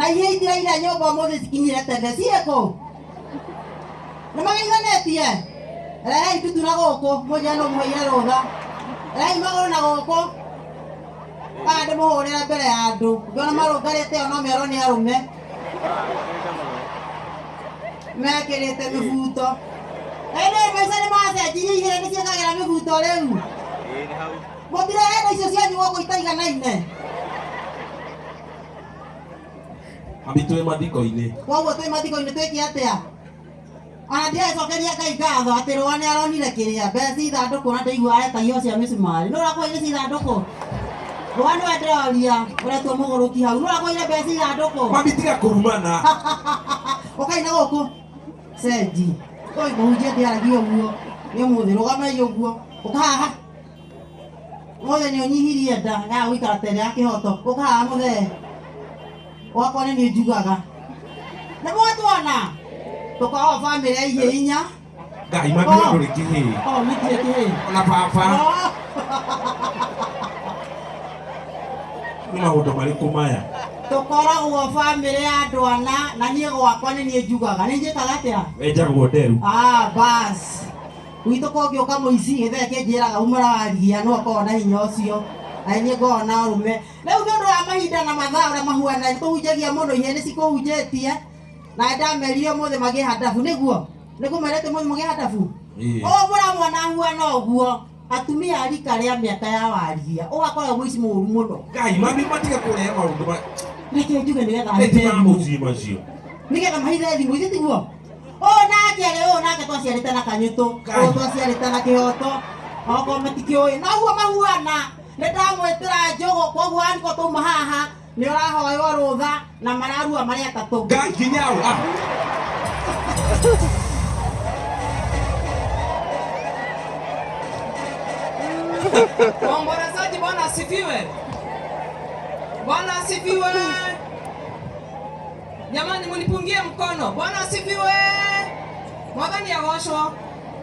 Na ihe itiraire nyũmba ũmũthĩ cikinyire tene ciĩkũ? Nĩ mageithanĩtie? Rehei ndutu na gũkũ, mũnjĩre nũ mũheire rũtha. Rehei magũrũ na gũkũ. Haha ndĩmũhũrĩre mbere ya andũ. Ngĩona marũngarĩte o no merwo nĩ arũme. Mekĩrĩte mĩbuto. Ĩndĩ maica nĩ macenjirie ihĩĩ nĩ ciĩkagĩra mĩbuto rĩu. Mũtirehete icio cianyu gũkũ itaiganaine. Mami twĩ mathiko-inĩ. Koguo twĩ mathiko-inĩ twĩke atĩa? Ona ndirecokeria Ngai ngatho atĩ rũa nĩ aronire kĩrĩa mbeca ithandũkũ na ndaigua aretagia o cia mĩcumarĩ. Nũ ũrakũheire cia ithandũkũ? Rũa nĩwe ndĩroria ũretuo mũgũrũki hau. Nũ ũrakũheire mbeca ithandũkũ? Mami tiga kũrumana. Ũkai na gũkũ. Cenji. Oi mũhunjia ndĩaragia ũguo. Nĩ ũmũthĩ rũgamai ũguo. Ũka haha. Mũthee nĩ ũnyihirie nda ya gũikara ta ĩrĩa ya kĩhoto. Ũka haha mũthee. Gwakwa nĩ niĩ njugaga. Nĩ mwatuona? Tũkoragwo bamĩrĩ ya ihĩĩ inya. Ngai mami we ndũrĩ kĩhĩĩ. Oh, niĩ ndirĩ kĩhĩĩ. Ona baba. Oh. Nĩ maũndũ marĩkũ maya? Tũkoragwo bamĩrĩ ya andũ ana na niĩ gwakwa nĩ niĩ njugaga. Nĩ njĩkaga atĩa? Wenjagwo nderu. Ah, bas. Gwitũ kũngĩũka mũici gĩthee kĩnjĩraga umara waria no akoragwo na hinya ũcio. Na niĩ ngoragwo na ũrũme. Rĩu nĩ ũndũ wa mahinda na mathaa ũrĩa mahuana nĩ tũhunjagia mũno ihĩĩ nĩ cikũhunjĩtie na nĩndamerire ũmũthĩ magĩe handabu nĩguo nĩngũmerĩte ũmũthĩ mũgĩe handabu ũũ mũramuona ahuana ũguo atumia a rika rĩa mĩaka ya waria ũgakora mũici mũru mũno. Ngai mami matige kũrehe maũndũ ma Reke njuge nĩgetha Ĩ ti ahithe ma thimũ. mũciĩ macio. Nĩgetha mahithe thimũ ithe tiguo? Ũyũ nake rĩ ũyũ nake twaciarĩte na kanyũtũ ũyũ twaciarĩte na kĩhoto okorwo matikĩũĩ noguo mahuana. Nĩ ndamwĩtĩra njũgũ koguo aniko twauma haha nĩ ũrahoywo rũtha na mararua marĩ atatũ. Ngai kinya ũ ah. Waombolezaji, Bwana asifiwe. Bwana asifiwe. Jamani, munipungie mkono. Bwana asifiwe. Mwathani agocwo.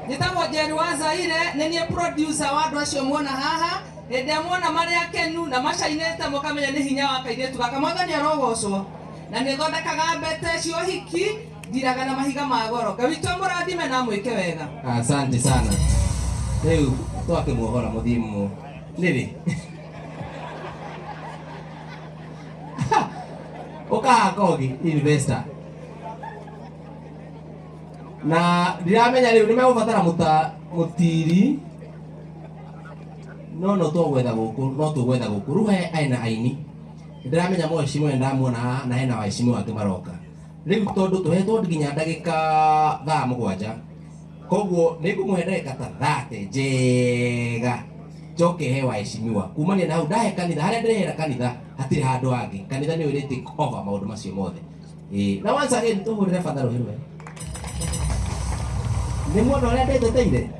Njĩtagwo Njeri wa Zaire, nĩ niĩ producer wa andũ acio muona haha. Hĩndĩ ĩrĩa muona marĩ akenu na macainĩte mũkamenya nĩ hinya wa kairĩtu gaka. Mwathani arogocwo. Na nĩ thondekaga mbete cia ũhiki, ndiraga na mahiga ma goro. Ngai witũ amũrathime na amwĩke wega. Asante sana. Rĩu twakĩmuohora mũthiĩ mu nĩrĩ ũkaha kogi investor na ndiramenya rĩu nĩ megũbatara mũta mũtiri no no tũgwetha gũkũ no tũgwetha gũkũ rĩu he aina aini ndiramenya mheshimiwa ndamuona haha na hena waheshimiwa angĩ maroka rĩu tondũ tũhetwo nginya ndagĩka thaa mũgwanja koguo nĩ ngũmũhe ndagĩka ta thate njega njoke he waheshimiwa kumania na hau ndahe kanitha harĩa ndĩrehera kanitha hatirĩ handũ hangĩ kanitha nĩ ĩrĩ take over maũndũ macio mothe. Ĩĩ, na once again tũhũrĩre batha rũhĩ rwerũ. Nĩ muona ũrĩa ndeteteire?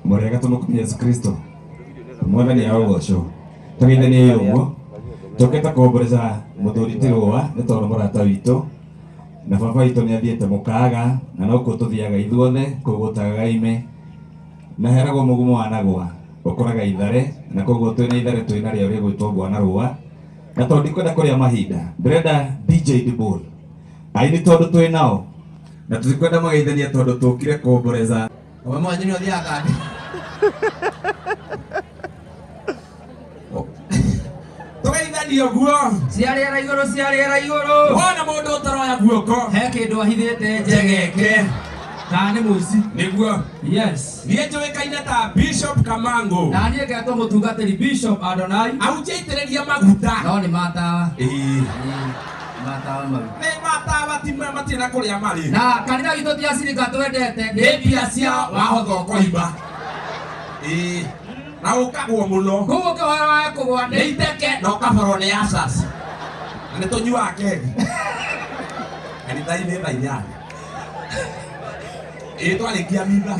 Mũrĩega tũmũkumia Yesu Kristo. Mwathani arogocwo. Tũgeithanie ũguo. Njokete kũomboreza mũthuri ti rũa nĩ tondũ mũrata witũ na baba witũ nĩ athiĩte mũkaga na nokuo tũthiaga ithuothe kũu gũtagaga ime na heragwo mũgumo wanagwa ũkoraga ithare na koguo twĩna ithare twĩna rĩo rĩgwĩtwo bwana rũa na tondũ ndikwenda kũrĩa mahinda ndĩrenda DJ Dibul aini tondũ twĩ nao na tũtikwenda mageithanie tondũ tũkire kũomboreza. Ũmwe mwanyu nĩ ũthiaga kambĩ. Tũgeithanie ũguo. Cia rĩera igũrũ, cia rĩera igũrũ. Wona mũndũ ũtaroya guoko. He kĩndũ ahithĩte njegeke. Kana nĩ mũici. Nĩguo. Yes. Niĩ njũĩkaine ta Bishop Kamango. Na niĩ ngetwo mũtungatĩri Bishop Adonai. Ahunjia aitĩrĩrie maguta. No nĩ matawa. Ĩĩ. Matawa mau. Nĩ matawa ti matirĩ na kũrĩa marĩ. Na kanitha witũ ti acirika twendete. Nĩ mbia ciao wahotha ũkoimba. Ĩĩ. Na ũkagwo mũno. Koguo ũkĩhoya wae kũgwa nĩ iteke na ũkaborwo nĩ asas. Na nĩ tũnyuaga kegi. Kanitha-inĩ thaa inyanya. Ĩĩ twarĩkia mitha.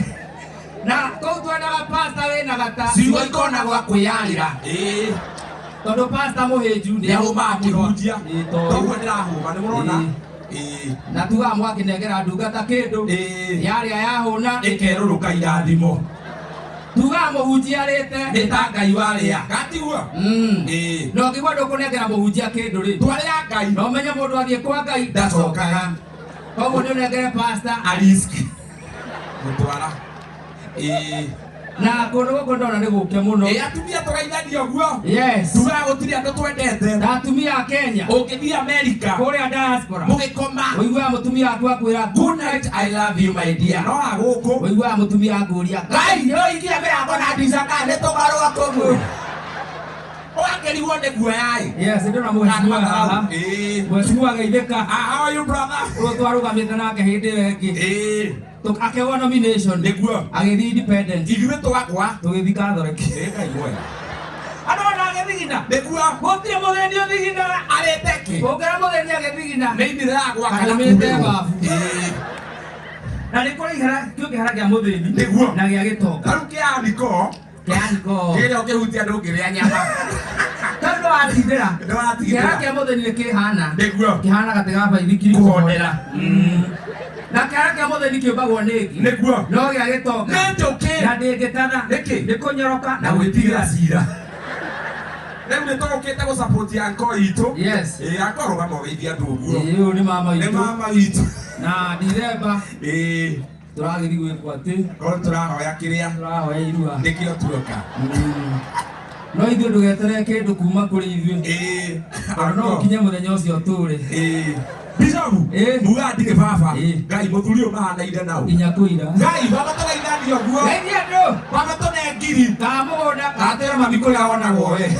Na kũu twendaga pastor wĩna gata. Ciugo ikona gwa kwĩyarĩra. Ĩĩ. Tondũ pastor mũhĩnju nĩ ahũmaga akĩhunjia. Ĩĩ, tondũ. Toguo ndĩrahũma nĩ mũrona. Ĩĩ. Na tugaga mwakĩnengera ndungata kĩndũ. Ĩĩ. Yarĩa yahũna. Ĩkerũrũka irathimo. Tugaga mũhunjia arĩte nĩ ta Ngai warĩa gatiguo. Ĩĩ. Na ũngĩigua ndũkũnengera mũhunjia kĩndũ rĩ, twarĩa Ngai. Na ũmenye mũndũ athiĩ kwa Ngai ndacokaga. Koguo nĩ ũnengere pastor ariski gũtwara. Ĩĩ. Na kũndũ gũkũ ndona nĩ gũke mũno. Ĩĩ, atumia tũgeithania ũguo. Yes. Tugaga gũtirĩ andũ twendete ta atumia a Kenya. Ũngĩthiĩ Amerika kũrĩa diaspora mũgĩkoma, ũiguaga mũtumia waku akwĩra good night, I love you my dear. No a gũkũ ũiguaga mũtumia akũria, Ngai no igia mĩrango na ndica kana nĩ tũgarũa kũmwe, ũgakĩrigwo nĩ guoya-ĩ. Yes, ndĩrona mheshimiwa haha. Ĩĩ. Mheshimiwa geithĩka. Ah, how are you, brother? Ũyũ twarũgamĩte nake hĩndĩ ĩyo ĩngĩ. Ĩĩ. Akĩgwa nomination. Nĩguo. Agĩthiĩ independent. Ithuĩ twagwa. Tũgĩthiĩ Catholic. Ĩĩ, Ngai mwega. Andũ ona agĩthigina. Nĩguo. Gũtirĩ mũthĩni ũthiginaga. Arĩte kĩ? Ũngĩra mũthĩni agĩthigina. Nĩ ithire yagwa kana Arũmĩte kumĩrwo. babu. Ĩĩ. Na nĩ kũrĩ ihara, kĩu kĩhara kĩa mũthĩni. Nĩguo. Na gĩa gĩtonga. Tarĩu kĩaniko. Kĩaniko. Kĩrĩa ũkĩhutia ndũngĩrĩa nyama. Tondũ ndũratindĩra. Ndũratindĩra. Kĩhara kĩa mũthĩni nĩ kĩhana. Nĩguo. Kĩhana gatĩ ga baithikiri kũhondera. Na kĩhara kĩa mũthĩni kĩũmbagwo nĩ ngi. Nĩguo. No gĩa gĩtonga. Nĩ njũkĩ. Na ndĩngĩtatha. Nĩkĩ? Nĩ kũnyoroka na gwĩtigĩra cira. Rĩu nĩ tũgũkĩte gũsupport anko itũ. Yes. Ĩĩ, anko rũgama ũgeithie andũ ũguo. Ĩĩ, ũyũ nĩ mama Nĩ witũ. mama witũ. Na Dithemba. Ĩĩ. Tũragĩthiĩ gwĩkwo atĩ. Korwo tũrahoya kĩrĩa. Tũrahoya irua. Nĩkĩo tuoka. No ithuĩ ndũgeterere kĩndũ kuma kũrĩ ithuĩ. Ĩĩ. Tondũ no ũkinye mũthenya ũcio tũrĩ. Ĩĩ. Bishop, muga ndirĩ baba. Ngai mũthuri ũyũ mahanaine nao. Nginya kũira. Ngai baba tũgeithanie ũguo. Geithia andũ. Baba tũne ngiri. Ka mũgũnda. Atĩra mami kũrĩa wonagwo we.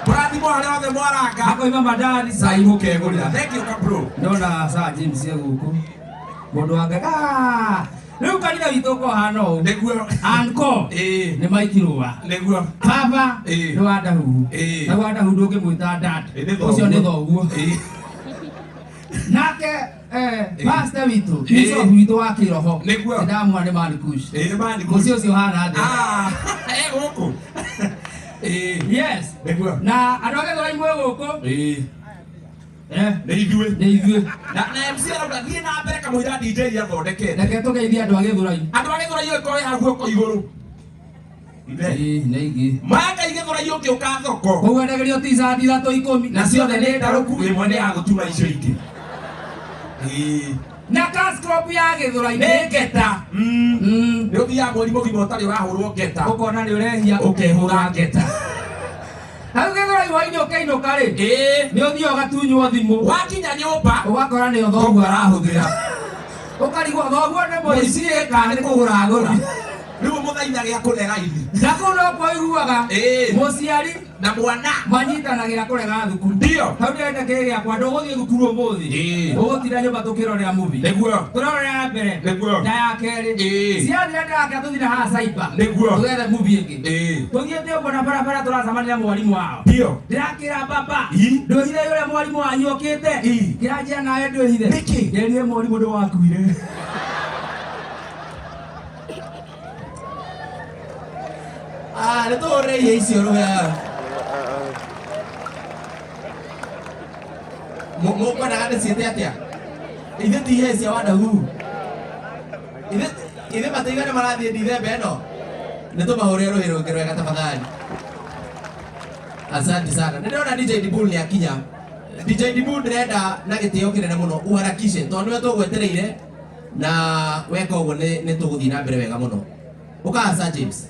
Mũrathimwo harĩa othe mwaranga. Akoima mandathi. Cai mũkegũrĩra. Thank you kabro. Ndona Sir James e gũkũ. Mũndũ wa Ngai. Ah! Rĩu kanitha witũ ũkoragwo ũhana ũũ. Nĩguo. Anko. Ĩĩ. Nĩ Mike Rũa. Nĩguo. Baba. Ĩĩ. Nĩ wa Ndahuhu. Ĩĩ. Na wa Ndahuhu ndũngĩmwĩta dad. Ĩĩ, nĩ Ũcio nĩ thoguo. thoguo. Ĩĩ. Nake pastor witũ, Ĩĩ. bishop witũ wa kĩroho. Nĩguo. Nĩndamwona nĩ Man Kush. Ĩĩ, nĩ Man Kush. Mũciĩ ũcio ũhana atĩa? Ah, e gũkũ. Ĩĩ. Yes. Nĩguo. Na andũ a Gĩthũrai mwĩ gũkũ. Ĩĩ. Eh. Nĩ ithuĩ. Nĩ ithuĩ. Na MC arauga thiĩ na mbere kamũira DJ athondekete. Reke tũgeithie andũ a Gĩthũrai. Andũ a Gĩthũrai ũngĩkorwo wĩ hau guoko igũrũ. Ĩĩ, nĩ aingĩ. Manga Gĩthũrai ũngĩũka thoko. Koguo endagĩrio t-shirt ithatũ ikũmi. Na ciothe nĩ ndarũku, ĩmwe nĩ ya gũtuma icio ingĩ. Ĩĩ. Na cash crop ya Gĩthũrai nĩ ngeta. Nĩ ũthiaga mweri mũgima ũtarĩ ũrahũrwo ngeta. Ũkona nĩ ũrehia ũkehũra ngeta. Hau Gĩthũrai hwainĩ ũkĩinũka rĩ. Ĩĩ. Nĩ ũthiaga ũgatunywo thimũ. Wakinya nyũmba. Ũgakora nĩ thoguo arahũthĩra. Ũkarigwo thoguo nĩ mũici kana nĩ kũgũra agũra. Rĩu mũthaitha gĩa kũne raithi. Na kũu nokuo ũiguaga Ĩĩ. mũciari na mwana manyitanagĩra kũrega thukuru. Ndio. Hau ndĩrenda kĩrĩ gĩakwa ndũgũthiĩ thukuru ũmũthĩ. Ĩĩ. Ũgũtinda nyũmba tũkĩrorera movie. Nĩguo. Tũrorera ya mbere. Nĩguo. Na ya kerĩ. Ĩĩ. Ciathira ndĩrakĩra tũthiĩ na haha cyber. Nĩguo. Tũgethe movie ĩngĩ. Ĩĩ. Tũthiĩte ũguo na barabara tũracemania na mwarimũ wao. Ndio. Ndĩrakĩra baba. Ĩ. Ndwĩhithe ũrĩa mwarimũ wanyu okĩte. Ĩ. Kĩranjĩra nawe ndwĩhithe. Nĩkĩ? Nderire mwarimũ ndũwakuire. Ah, nĩ tũhũrĩre ihe icio rũhea. Mũkwendaga ndĩciĩte atĩa? Ithuĩ ti ihe cia Wadahuhu. Ithuĩ matiigana marathiĩ Dithemba ĩno. Nĩ tũmahũrĩre rũhĩ rũngĩ rwega tafadhali. Asante sana. Nĩ ndĩrona DJ Dibul nĩ akinya. DJ Dibul ndĩrenda na gĩtĩo kĩnene mũno uharakishe tondũ nĩwe tũgwetereire na weka ũguo nĩ tũgũthiĩ na mbere wega mũno. Ũka Sir James.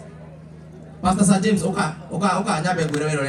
Pastor Sir James, ũka nyambe ngwĩre wĩra ũrĩa